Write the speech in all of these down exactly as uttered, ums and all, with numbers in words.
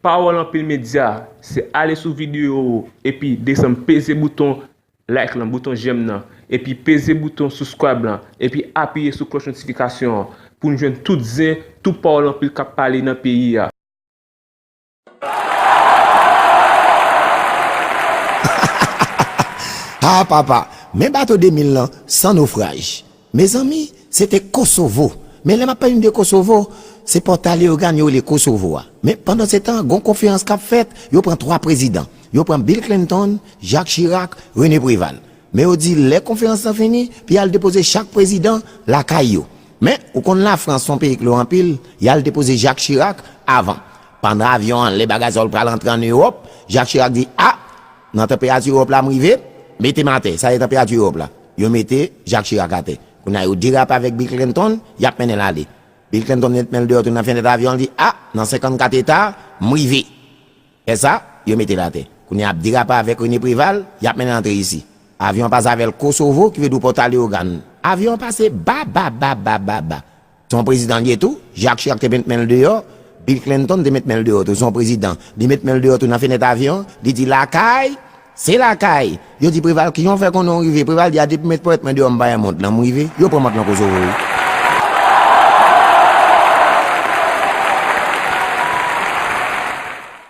Pawòl Anpil Medya, se ale sou videyo epi desann peze bouton like lan, bouton j'aime nan, epi peze bouton subscribe lan, epi apiye sou klòch notifikasyon an pou n jwenn tout zen, tout pawòl anpil k ap pale nan peyi a. Ah papa, men bato de mil lan san nofraj. Mezanmi, se te Kosovo. Men lè m ap pale de Kosovo, se Pòta Leyogàn yo rele Kosovo a. Men pandansetan, gon konferans k ap fèt, yo pran twa prezidan. Yo pran Bill Clinton, Jacques Chirac, René Préval. Men yo di lè konferans lan fini, pou y al depoze chak prezidan lakay yo. Men, ou konn Lafrans se yon peyi k lo anpil, y al depoze Jacques Chirac avan. Pandan avyon an anlè, bagay sa yo pral antre ann Ewòp, Jacques Chirac di, a, nan tanperati Ewòp la m rive, mete m atè, sa se tanperati Ewòp la. Yo mete Jacques Chirac atè. Kounye a yo derape avèk Bill Clinton, y ap mennen l ale. Bill Clinton met men l deyò tou nan fenèt avyon, l di, a, nan senkannkat eta, m rive. Fè sa, yo mete l atè. Kounye a ap derape avèk René Préval, y ap mennen l antre isi. Avyon an pase avè l Kosovo, ki vle di w Pòta Leyogàn. Avyon an pase ba, ba, ba, ba, ba, ba. Se yon prezidan l ye tou, Jacques Chirac te met men l deyò, Bill Clinton te met men l deyò tou, se yon prezidan. Li met men l deyò tou nan fenèt avyon an, li di lakay, se lakay. Yo di Preval, kijan w fè konnen w rive? Preval di, a depi w met ponyèt mwen deyò, m pa wè mont lan, m rive. Yo pran mont lan Kosovo wi.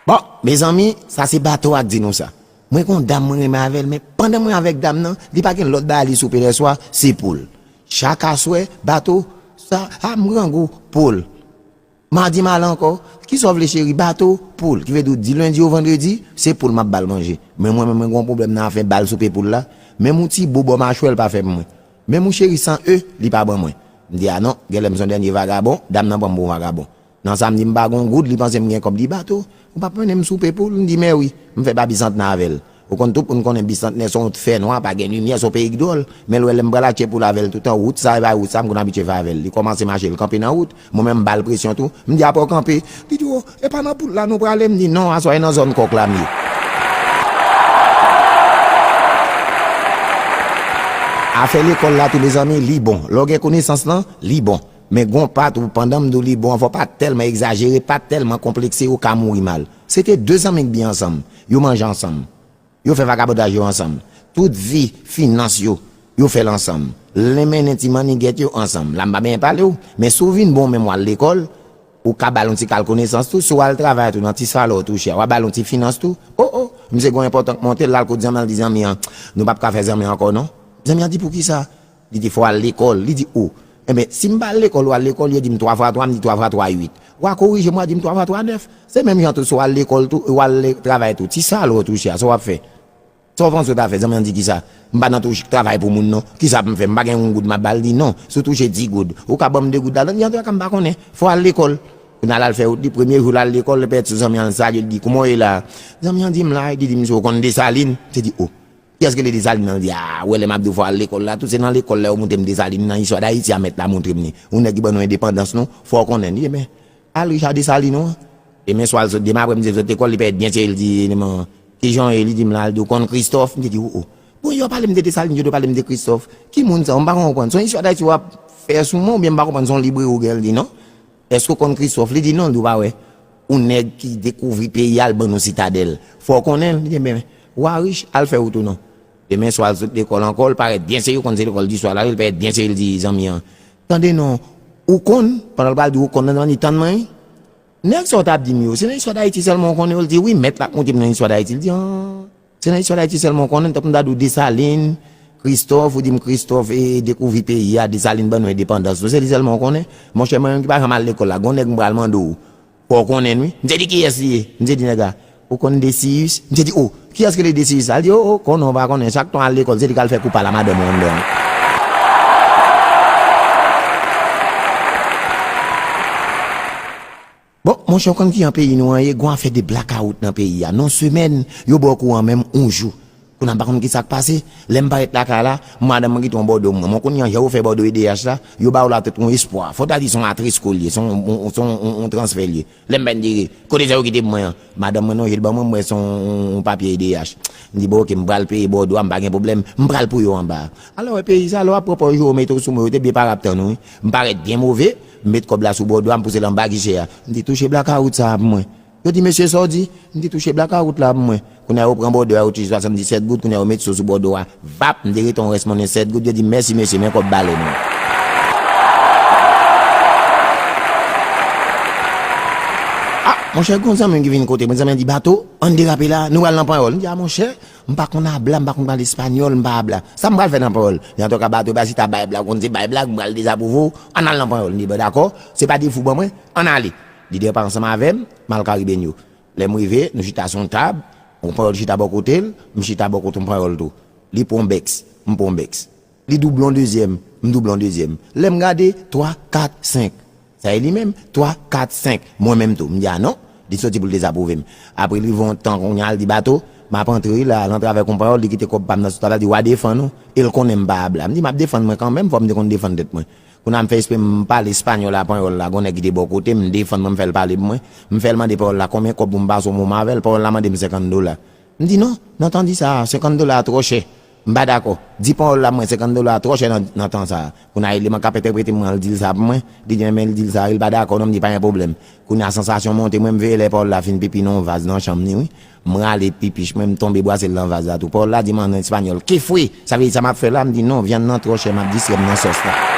Bon, mezanmi, sa se bato a k di nou sa. Mwen gen yon dam mwen renmen avè l, men pandan mwen avèk dam nan, li pa gen lòt bagay li soupe lèswa, se poul. Chak aswè, bato, sa, a m grangou, poul. Madi m ale ankò, kisa w vle cheri, bato, poul. Ki vle di w di lendi o vandredi, se poul m ap ba l manje. Men mwen menm mwen gen yon pwoblèm nan afè ba l soupe poul la. Menm yon ti bo bò machwè l pa fè pou mwen. Menm yon cheri san e, li pa ban mwen. M di a non, genlè m se yon dènye vagabon, dam nan pran m pou yon vagabon. Nan sa m di m pa gen yon goud, li panse m gen kòb, li bato. Ou p ap mennen m soupe poul? M di mèwi. M fè pa bisantnè avè l. Ou konn tout moun konnen bisantnè se yon fènwa, pa gen limyè, se yon peyi k dwòl. Men l wè lè m pral atche poul avè l toutan, wout sa e pa wout sa m konn abitye fè avè l. Li kòmanse mache, l kanpe nan wout. Mwen menm m ba l presyon tou. M di apre w kanpe. Li di o, e pa nan poul la nou prale? M di non, aswè a e nan zòn kòk la m ye. Afè lekòl la tou mezanmi, li bon. Lè w gen konesans lan, li bon. Men gon pa tou, pandan m di w li bon an, fò w pa tèlman egzajere, pa tèlman konplekse, ou ka mouri mal. Se te de zanmi k byen ansanm, yo manje ansanm, yo fè vagabondaj yo ansanm. Tout vi finans yo, yo fè l ansanm. Len mennen ti mannigèt yo ansanm. La m pa benyen pale w, men si w vin bon menm w al lekòl, ou ka ba l yon ti kal konesans tou, si w al travay tou nan ti salon w touche a, w a ba l yon ti finans tou. O o, misye gen yon enpòtan k monte, l al kot zanmi an, l di zanmi an, nou p ap ka fè zanmi ankò non. Zanmi an di poukisa? Li di fò w al lekòl. Li di o. Enben, si m pa al lekòl, ou al lekòl, yo di m twa fwa twa, m di twa fwa twa uit. W a korije m, w a di m twa fwa twa nèf. Se menm jan tou, si w al lekòl tou, ou al le- travay tou. Ti salò touche a, sa w ap fè? Sa w panse w ta fè? Zanmi an di kisa? M pa nan touche travay pou moun non. Kisa pou m fè? M pa gen yon goud m ap ba l? Li di non. Si w touche di goud, ou ka ban m de goud ladan? Li di antouka m pa konnen. Fò w al lekòl. Kounye a l al fè wout li, premye jou l al lekòl, li pèt sou zanmi an, l salye, li di kouman w ye la? Zanmi an di m la, li di misye ou konn Desalin? Misye di o. Kiyès ki rele Desalin nan? Li di, a, ou wè lè m ap di w fò w al lekòl la, tou se nan lekòl la yo montre m Desalin, nan istwa Dayiti a mèt la montre m li. Yon nèg ki ban nou endepandans nou, fò w konnen li. Ebyen, al riche a Desalin ou an. Demen swa l sot, demen aprè midi l sot lekòl, li parèt byen serye, li di, demen, kijan w ye? Li di m la, li di, ou konn Kristòf? M te di, o, o. Bon, yo pale m de Desalin, yo te pale m de Kristòf. Ki moun sa? M pa konprann. Se yon istwa Dayiti w ap fè sou mwen, oubyen m pa konprann, se yon libreri w gen? Li di, non. Èske w konn Kristòf? Li di, non, li di, ou pa wè. Yon nèg ki dekouvri peyi a, l ban nou Sitadèl. Fò w konnen l. Li di, ebyen, w a rich, al fè wout ou non. Demen swa, l sot lekòl ankò, l parèt byen serye, ou konn se lekòl di swa l ale, l parèt byen serye, l di zanmi an, tande non, ou konn, pandan l pral di ou konn nan, li tann mwen wi. Nèg sa w t ap di m yo, se nan istwa Dayiti sèlman w konnen yo? L di wi, mèt la k montre m nan istwa Dayiti. L di, an. Se nan istwa Dayiti sèlman w konnen, tankou m ta di w Desalin, Kristòf, ou di m Kristòf e dekouvri peyi a, Desalin ban nou endepandans nou, se li sèlman w konnen? Monchè, mwen menm ki pa janm al lekòl la, gon nèg m pral mande w, fò w konnen l wi. M te di kiyès li ye? M te di nèg la, ou konn Desiyis? M te di o, kiyès ki rele Desiyis la? L di o, o, konnen w pa konnen, chak tan w al lekòl, se li k al fè kou pal a madanm ou anndan an. Bon, monchè, w konn kijan peyi nou an ye, gon afè de blakawout nan peyi a. Nan semèn, yo ba w kouran menm yon jou. Kounye a m pa konn kisa k pase. Lè m parèt lakay la, madanm mwen kite yon bòdwo mwen. Mwen kounye a, jan yo fè bòdwo E D H la, yo ba w la tèt yon espwa. Fò w ta di se yon atresko l ye, se yon, yon, se yon, yon, yon transfè l ye. Lè m vin dire, kote sa yo kite pou mwen an? Madanm mwen lonje l ban mwen, m wè se yon, yon, yon papye E D H. M di, bon, oke, m pral peye bòdwo a, m pa gen pwoblèm, m pral pou yo anba a. Alò, wè peyi sa, lè w ap pran pòz yo, yo mete w sou mwen, yo te byen pare ap tann ou wi. M parèt byen move, m met kòb la sou bòdwo a, m pouse l anba gichè a. M di, touche blakawout sa a pou mwen. Yo di, "Mesye, sa w di?" M di, "Touche blakawout la pou mwen." Kounye a, yo pran bòdò a, yo touche swasanndisèt goud, kounye a, yo met so sou bòdò a. Vap, m te rete yon rès monnen sèt goud, yo di, "Mèsi, mesye, men kòb balèn nan." Ah, monchè, gon zanmi m ki vin kote mwen, zanmi an di, "Bato, ann derape la, nou pral nan Panyòl." M di, "Ah, monchè, m pa konn abla, m pa konn pale espanyòl, m pa abla. Sa m pral fè nan Panyòl?" Li, "Antouka, Bato, pa chita bay blag, ou konn se bay blag, m pral dezapwouve w, ann al nan Panyòl." M di, "Bon, dakò, se pa defou ban mwen, ann ale." Li depann ansanm avè m, m al Karibenyo. Lè m rive, nou chita sou yon tab, yon panyòl chita bò kote l, m chita bò kote yon panyòl tou. Li pran yon bèks, m pran yon bèks. Li double yon dezyèm, m double yon dezyèm. Lè m gade, twa, kat, senk. Sa e li menm, twa, kat, senk. Mwen menm tou. M di, "A non." Li soti pou l dezapwouve m. Apre li rive yon tan kounye a, l di, "Bato, m ap antre wi la, al antre avèk yon panyòl, li kite kòb pa m nan sou tab la, di, 'W a defann ou.'" E l konnen m pa abla. M di, "M ap defann mwen kanmenm, fò m te konn defann tèt mwen." Kounye a m fè espre m pale espanyòl a panyòl la, gon nèg ki te bò kote m, m defann mwen, m fè l pale pou mwen. M fè l mande panyòl la konbyen kòb pou m pase yon moman avè l, panyòl la mande m senkant dola. M di, "Non, nan tan di sa, senkant dola a twò chè. M pa dakò. Di panyòl la mwen senkant dola a twò chè nan, nan tan sa a." Kounye a eleman k ap entèprete mwen an, l di l sa pou mwen, li di, "Men l di l sa, wi, l pa dakò non." M di, "Pa gen pwoblèm." Kounye a sansasyon monte mwen, m veye lè panyòl la fin pipi nan yon vaz nan chanm ni wi. M rale pipich mwen, m tonbe bwase l nan vaz la tou. Panyòl la di m an espanyòl, "Qué fue?" Sa vle di, "Sa m ap fè la?" M di, "Non, vyann nan twò chè, m ap distrè m nan sòs la."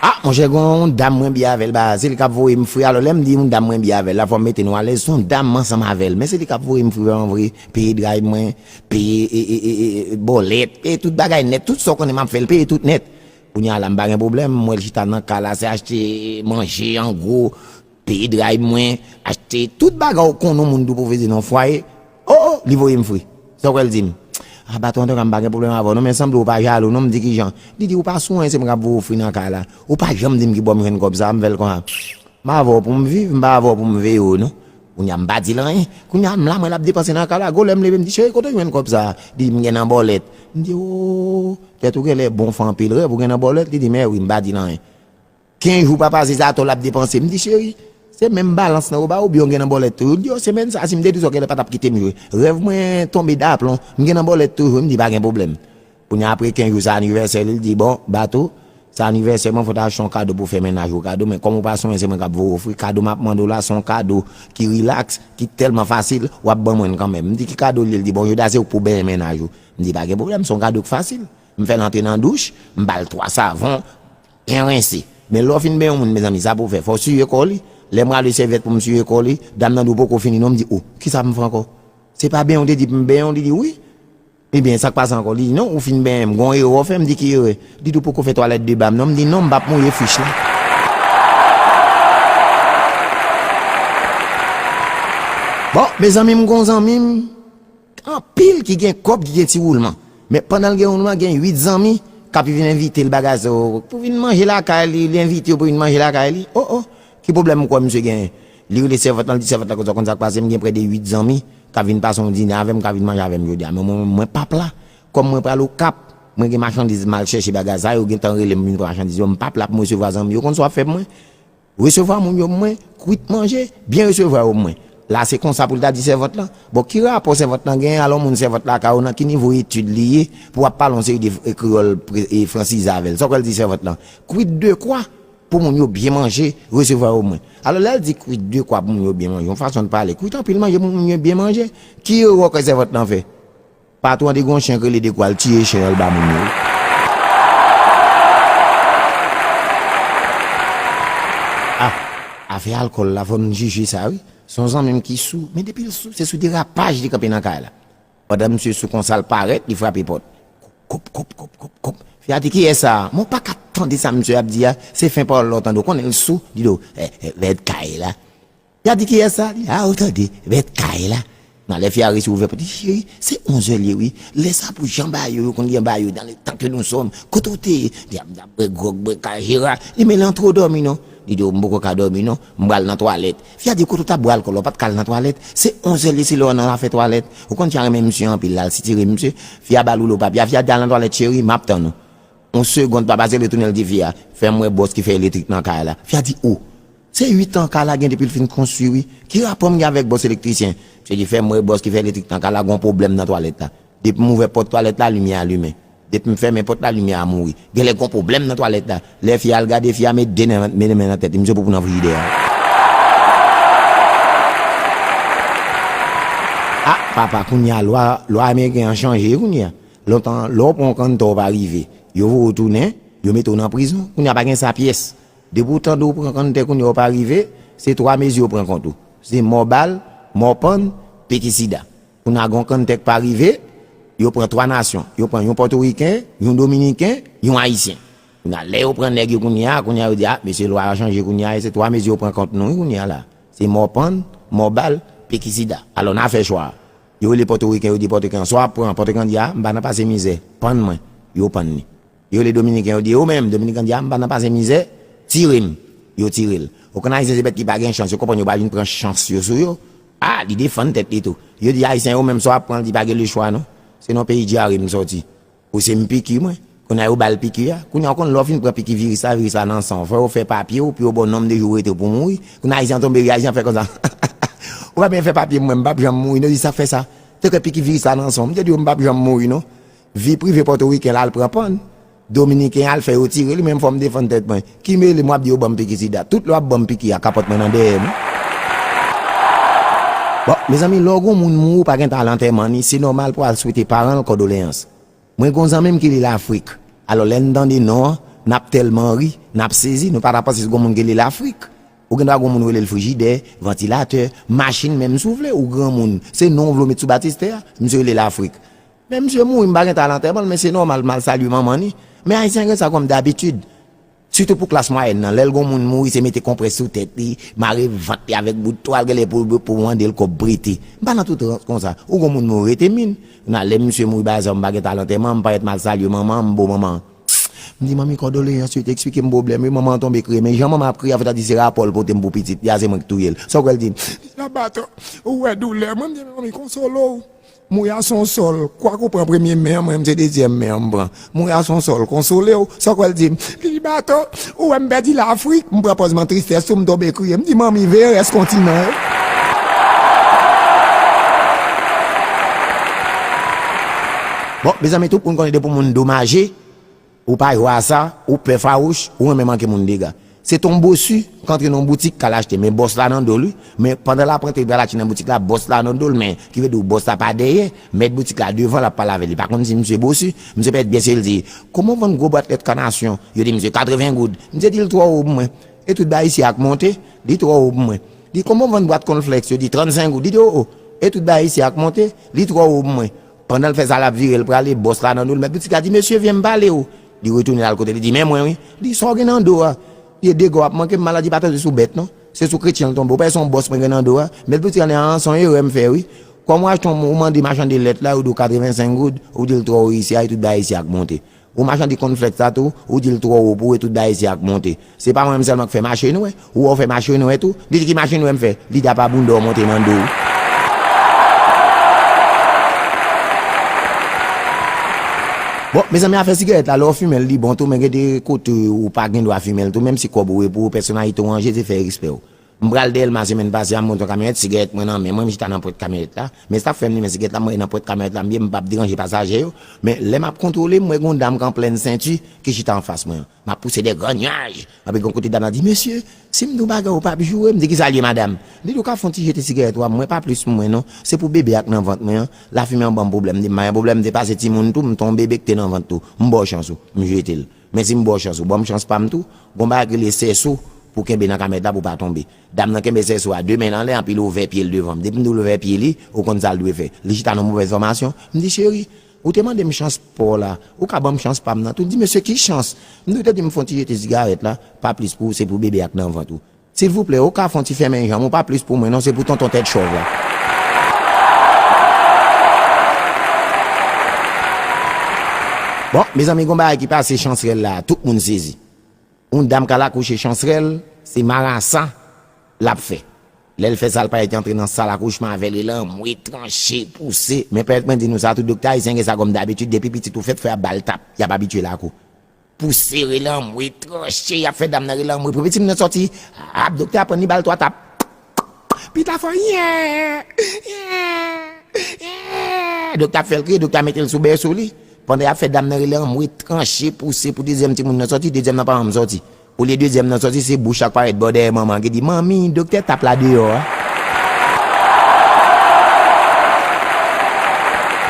Ah, monchè, gon yon dam mwen byen avè l, ba, se li k ap voye m fri. Alò, lè m di yon dam mwen byen avè l la, fò m mete nou alèz, se yon dam m ansanm avè l. Men se li k ap voye m fri, vrèman vre, peye dray mwen, peye e, e, e, e, bòlèt, peye tout bagay nèt, tout sa w konnen m ap fè l, peye tout nèt. Kounye a la, m pa gen pwoblèm, m wè l chita nan kay la, se achte manje an gwo, peye dray mwen, achte tout bagay w konnen yon moun dwe pwofite nan fwaye. O, o, li voye m fri. Sa w kwè l di m? "A, Bato, antouka, m pa gen pwoblèm avè w non, men sanble w pa jalou non." M di, "Kijan?" Li di, "Ou pa sou anyen, se mwen k ap voye w fri nan kay la. Ou pa janm di m ki bò m jwenn kòb sa a." M fè l konsa. "M avè w pou m viv, m pa avè w pou m veye w non." Kounye a, m pa di l anyen. Kounye a, m la, m wè l ap depanse nan kay la. Gwo lè m leve, m di, "Cheri, kote w jwenn kòb sa a?" Li di, "M gen nan bòlèt." M di, "O, tèt ou genlè bon, fè anpil rèv, ou gen nan bòlèt?" Li di, "Mèwi." M pa di l anyen. Kenz jou pa pase, se atò l ap depanse. M di, "Cheri, se menm balans lan yo ba w, oubyen w gen nan bòlèt toujou?" Li di, "O, semèn sa a, si m te di w sa, w genlè pa t ap kite m jwe. Rèv mwen tonbe daplon, m gen nan bòlèt toujou." M di, "Pa gen pwoblèm." Kounye a, apre kenz jou, se anivèsè li, li di, "Bon, Bato, se anivèsè mwen, fò w ta achte yon kado pou w fè mennaj ou kado, men kòm ou pa sou anyen, se mwen k ap voye w fri, kado m ap mande w la, se yon kado ki rilaks, ki tèlman fasil, w ap ban mwen l kanmenm." M di, "Ki kado l ye?" Li di, "Bon, jodi a se ou k pou benyen mennaj ou." M di, "Pa gen pwoblèm, se yon kado k fasil." M fè l antre nan douch, m ba l twa savon, byen rense. Men lè w fin benyen yon moun, mezanmi, sa pou w fè, fò w siye kò li. Lè m rale sèvyèt pou m siye kò li, dam nan di, "Ou poko fini non." M di, "O, kisa m fè ankò? Se pa benyen w te di pou m benyen w?" Li di, "Wi." Ebyen, sa k pase ankò? Li di, "Non, ou fin benyen m, gon erè w fè." M di, "Ki erè?" Li di, "Ou poko fè twalèt de ba m non." M di, "Non, m p ap mouye fich la." Bon, mezanmi, m gon zanmi m, anpil ki gen kòb, ki gen ti woulman. Men pandan l gen woulman, gen uit zanmi k ap vin envite l bagay sa yo. Pou vin manje lakay li, li envite yo pou vin manje lakay li. O, o, ki pwoblèm ou kwè misye genyen? Li rele sèvant lan, li di, "Sèvant lan, kote w konn sa k pase?" M gen prè de uit zanmi k ap vin pase yon dine avè m, k ap vin manje avè m jodi a. Men mwen, mwen p ap la. Kòm mwen pral Okap, mwen gen machandiz m al chèche bagay sa yo, gentan rele m vin pran machandiz yo, m p ap la pou m resevwa zanmi yo. Konn sa w ap fè pou mwen? Resevwa moun yo pou mwen, kwit manje, byen resevwa yo pou mwen. La, se konsa pou l ta di sèvant lan. Bon, ki rapò sèvant lan genyen? Alò, moun sèvant lakay ou, nan ki nivo etid li ye pou w ap pale yon seri de, e, kreyòl pre-, e, fransize avè l? Sa w kwè l di sèvant lan? Kwit de kwa pou moun yo byen manje, resevwa yo pou mwen. Alò, lè l di kwit de kwa pou moun yo byen manje, yon fason de pale, kwit anpil manje pou moun yo byen manje. Ki erè w kwè sèvant lan fè? Patwon an te gen yon chen k rele Dekwa, l tiye chen an, l ba moun yo. Ah, afè alkòl la, fò n jije sa, wi. Se yon zanmi m ki sou, men depi l sou, se sou derapaj li kanpe nan kay la. Pandan misye sou konsa, l parèt, li frape pòt. Kòp, kòp, kòp, kòp, kòp. Fi a di, "Kiyès sa a?" Men w pa ka tande sa misye ap di a, se fen pawòl la w tande, w konnen l sou, li di w, "Eh, eh, vèt kay la." Fi a di, "Kiyès sa?" Li, "A, ou tande, vèt kay la." Nan lè fi a resi ouvè pòt, li, "Cheri, se onzè l ye, wi. Lè sa pou jan ba yo, yo konn gen ba yo dans le temps que nous sommes. Kote w te ye?" Li ap, ap bwè gwòg, bwè kay, Jera. Li, "Men l antre w dòmi non." Li di, "O, m poko ka dòmi non, m pral nan twalèt." Fi a di, "Kote w t ap bwè alkòl la, w pa t ka al nan twalèt? Se onzè l ye, se lè w nan afè twalèt. Ou konn fi a renmen misye anpil, l al sitire misye." Fi a ba l woulo papye a, fi a di, "Al nan twalèt, cheri, m ap tann ou." Yon segonn pa pase, retounen, l di fi a, "Fè m wè bòs ki fè elektrik nan kay la." Fi a di, "O, se uit an kay la gen depi l fin konstwi, wi. Ki rapò m gen avèk bòs elektrisyen?" Misye di, "Fè m wè bòs ki fè elektrik nan kay la, gon pwoblèm nan twalèt la." Depi m ouvè pòt twalèt la, limyè a limen. Depi m fèmen pòt la, limyè a mouri. Genlè gon pwoblèm nan twalèt la. Lè fi a al gade, fi a met de men, met de men nan tèt li, misye pou pou nan frijidè a. Ah, papa, kounye a, lwa, lwa ameriken an chanje, kounye a. Lontan, lè w pran yon kanntè w pa rive, yo voye w tounen, yo mete w nan prizon. Kounye a pa gen sa pyès. Depi w tande w pran kanntè kounye a w pa rive, se twa mezi yo pran kont ou. Se mò bal, mò pann, piki sida. Kounye a gon kanntè k pa rive, yo pran twa nasyon. Yo pran yon pòtoriken, yon dominiken, yon ayisyen. Kounye a, lè yo pran nèg yo kounye a, kounye a yo di, ah, mesye, lwa a chanje kounye a, e se twa mezi yo pran kont nou, wi, kounye a la. Se mò pann, mò bal, piki sida. Alò, n a fè chwa a. Yo rele pòtoriken, yo di pòtoriken an, sa w ap pran, pòtoriken an di, ah, m pa nan pase mizè, pann mwen. Yo pann li. Yo rele dominiken, yo di, ou menm, dominiken an di, ah, m pa nan pase mizè, tire m. Yo tire l. Ou konn ayisyen se bèt ki pa gen chans, yo konprann yo pa vin pran chans yo sou yo. Ah, li defann tèt li tou. Yo di, ayisyen, ou menm, sa w ap pran, li pa gen lechwa, non. Se nan peyi dyare m sòti. Ou se m piki mwen. Kounye a yo ba l piki a. Kounye a ou konn lè w fin pran piki viris la, viris la nan san w. Fò yo fè papye w, pou yo ba w nonb de jou w rete pou w mouri. Kounye a ayisyen an tonbe ri, ayisyen an fè konsa. Ou pa byen fè papye m, mwen, m p ap janm mouri non, di sa k fè sa. Te kwè piki viris la nan san w. M te di w m p ap janm mouri non. Vi prive pòtoriken la al pran pann. Dominiken al fè yo tire li, men fò m defann tèt mwen. Ki mele m w ap di yo ban m piki sida. Tout lè w ap ban m piki a, kapòt mwen nan dèyè m. Bon, mezanmi, lè w gon moun mouri, ou pa gen tan al antèman ni, se nòmal pou w al swete paran l kòdoleyans. Mwen gon zanmi m ki li Lafrik. Alò, lè n tande non an, n ap tèlman ri, n ap sezi, nou pa ta panse se gon moun ki li Lafrik. Ou gen dwa gon moun rele l frijidè, vantilatè, machin menm si w vle, ou granmoun. Se non w vle w met sou batistè a, misye rele Lafrik. Men misye mouri, m pa gen tan al antèman l, men se nòmal pou m al salye manman ni. Men ayisyen gen sa kòm dabitid. Sitou pou klas mwayèn nan, lè l gon moun mouri, se mete konprès sou tèt li, mare vant li avèk bout twal, genlè pou, pou mande l kòb prete. M pa nan tout rans konsa. Ou gon moun mouri, rete min. Kounye a, lè misye mouri, bagay sa yo, m pa gen tan al antèman, m parèt m al salye manman an, m bo manman an. M di, manmi, kòdoleyans, yo te eksplike m pwoblèm, wi, manman an tonbe kriye. Men jan manman ap kriye a, fò ta di se rapò l pote m pou pitit li a, se mwen k touye l. Sa w kwè l di m? Labato, ou wè doulè mwen, m di, manmi, konsole w. Mouri a se yon sòl. Kwak ou pran premye men an, mwen menm se dezyèm men an m pran. Mouri a se yon sòl. Konsole w. Sa w kwè l di m? Li di, Bato, ou wè m pèdi Lafrik. M pran pòz m an tristès tou, m tonbe kriye. M di, manmi, veye rès kontinan yo. Bon, mezanmi, tout moun konnen depi yon moun domaje, ou pa jwe a sa, ou pè fawouch, ou renmen manke moun dega. Se t on bosi k antre nan yon boutik k al achte, men bòs la nan do l, wi. Men pandan l ap rantre, l pral achte nan boutik la, bòs la nan do l, men ki vle di w bòs la pa dèyè, mèt boutik la devan, l ap pale avè l. Li pa konn si misye bosi, misye pèt byen serye, l di, kòman w vann gwo bwat lèt kanasyon? Yo di misye katreven goud. Misye di l twò wo pou mwen. E tout bagay isi a k monte, li twò wo pou mwen. Li, kòman w vann bwat kònflèks? Yo di trannsenk goud. Li di, o, o, e tout bagay isi a k monte, li twò wo pou mwen. Pandan l fè sa, l ap vire, l prale, bòs la nan do l. Mèt boutik la di, mesye, vyen m pale w. Li retounen al kote l, li di, men mwen wi. Li, sa w gen nan do a? Li, dega w ap manke m, maladi pa tonbe sou bèt non. Se sou kretyen l tonbe. Ou pa wè se yon bòs mwen gen nan do a? Mèt boutik la di, an, se yon erè m fè wi. Kòm w achte yon, ou mande machann de lèt la, yo di w katrevensenk goud, ou di l twò wo isi a, e tout bagay isi a k monte. Ou machande kònflèks la tou, ou di l twò wo pou ou e tout bagay isi a k monte. Se pa mwen menm sèlman k fè mache nwè, ou wè w fè mache nwè tou. Li di ki mache nwè m fè? Li di apa bounda w monte nan do w. Bon, mezanmi, afè sigarèt la, lè w fimen l, li bon tou, men gen de kote ou pa gen dwa fimen l tou, menm si kòb ou e pou ou, pèsonalite w an je, se fè respè w. M pral Dèlma semèn pase a, m monte yon kamyonèt, sigarèt mwen nan men mwen, m chita nan pwèt kamyonèt la. Men sa k fè m limen sigarèt la, m rete nan pwèt kamyonèt la, m byen, m p ap deranje pasaje yo. Men lè m ap kontwole, m wè gon dam k an plèn senti ki chita anfas mwen an. M ap pouse de gran nyaj. Anpi gon kote dam nan di, mesye, si m di w bagay ou p ap joure, m di, kisa l ye, madanm? Li di, ou ka fè yon ti jete sigarèt ou a, mwen pa plis pou mwen non. Se pou bebe a k nan vant mwen an. Lafimen an ban m pwoblèm. M di, m pa gen pwoblèm, m te pase timoun tou, m te yon bebe k te nan vant tou. M ba w chans ou, m jete l. Men si m ba w chans ou, ban m chans pa m tou. Gon bagay ki rele sèso pou kenbe nan kamyonèt la pou w pa tonbe. Dam nan kenbe sèso a de men l anlè, anpi l ouvè pye l devan m. Depi m di l ouvè pye li, ou konn sa l dwe fè. Li chita nan movèz fòmasyon. M di, cheri, ou te mande m chans pa w la. Ou ka ban m chans pa m nan tou. L di, mesye, ki chans? M di, ou te di m fè yon ti jete sigarèt la, pa plis pou ou, se pou bebe a k nan vant ou. Silvouplè, ou ka fè yon ti fèmen janm ou, pa plis pou mwen non, se pou tonton tèt chòv la. Bon, mezanmi, gon bagay ki pase Chansrèl la, tout moun sezi. Yon dam k al akouche Chansrèl, se marasa l ap fè. Lè l fè sa, l parèt li antre nan sal akouchman avè l, lanmwe, tranche, pouse. Men pèmèt mwen di nou sa tou, doktè ayisyen gen sa kòm dabitid, depi pitit ou fèt, fò y ap ba l tap, y ap abitye l ak ou. Pouse, rele anmwe, tranche, y ap fè dam nan rele anmwe. Pou pitit mwen sòti, ap, doktè a pran li ba l twa tap. Pita fò, yè, yè, yè. Doktè a fè l kriye, doktè a mete l sou bèso li. Pandan y ap fè dam nan rele anmwe, tranche, pouse pou dezyèm timoun nan sòti, dezyèm nan pa janm sòti. Olye dezyèm nan sòti, se bouch ak parèt bò dèyè manman an ki di, "Manmi, doktè t ap la deyò a."